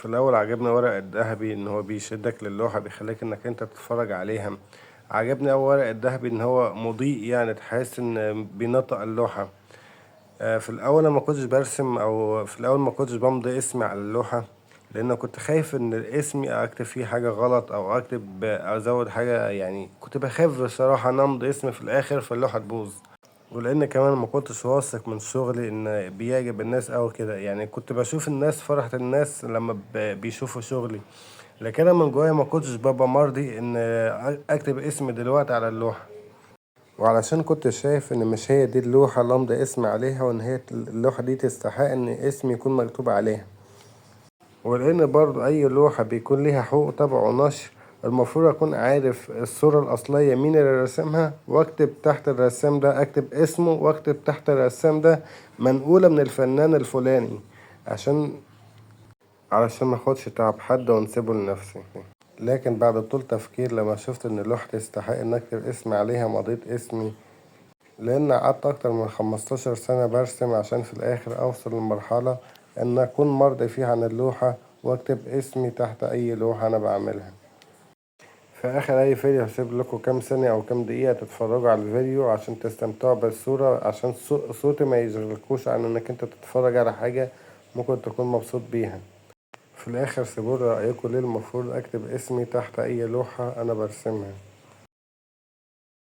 في الأول عجبني ورق الذهبي إن هو بيشدك للوحة، بيخليك إنك أنت تتفرج عليها. عجبني أوي ورق الذهبي إن هو مضيء، يعني تحس إن بينطق اللوحة. في الأول أنا ما كنتش برسم، أو في الأول ما كنتش بمضي اسمي على اللوحة، لأن كنت خايف إن اسمي أكتب فيه حاجة غلط أو أكتب أزود حاجة، يعني كنت بخاف بصراحة إن أمضي اسمي في الآخر فاللوحة تبوظ. ولأن كمان ما كنتش واثق من شغلي إن بيعجب الناس أوي كده، يعني كنت بشوف الناس فرحة الناس لما بيشوفوا شغلي، لكن أنا من جوايا ما كنتش ببقى مرضي إن أكتب اسمي دلوقتي على اللوحة. وعلشان كنت شايف إن مش هي دي اللوحة اللي أمضي اسمي عليها، وإن هي اللوحة دي تستحق إن اسمي يكون مكتوب عليها. ولأن برضو أي لوحة بيكون ليها حقوق طبع ونشر، المفروض أكون عارف الصورة الأصلية مين اللي رسمها، وأكتب تحت الرسام ده، أكتب اسمه وأكتب تحت الرسام ده منقولة من الفنان الفلاني، علشان ما اخدش تعب حد وانسبه لنفسي. لكن بعد طول تفكير لما شفت ان اللوحة تستحق ان اكتب اسمي عليها مضيت اسمي، لان قعدت اكتر من 15 سنة برسم عشان في الاخر اوصل لمرحلة ان اكون مرضي فيها عن اللوحة واكتب اسمي تحت اي لوحة انا بعملها. في اخر اي فيديو هسيب لكم كام ثانية او كام دقيقة تتفرجوا على الفيديو عشان تستمتعوا بالصورة، عشان صوتي ما يشغلكوش عن انك انت تتفرج على حاجة ممكن تكون مبسوط بيها. في الاخر سيبولي رأيكم ليه المفروض اكتب اسمي تحت اي لوحة انا برسمها.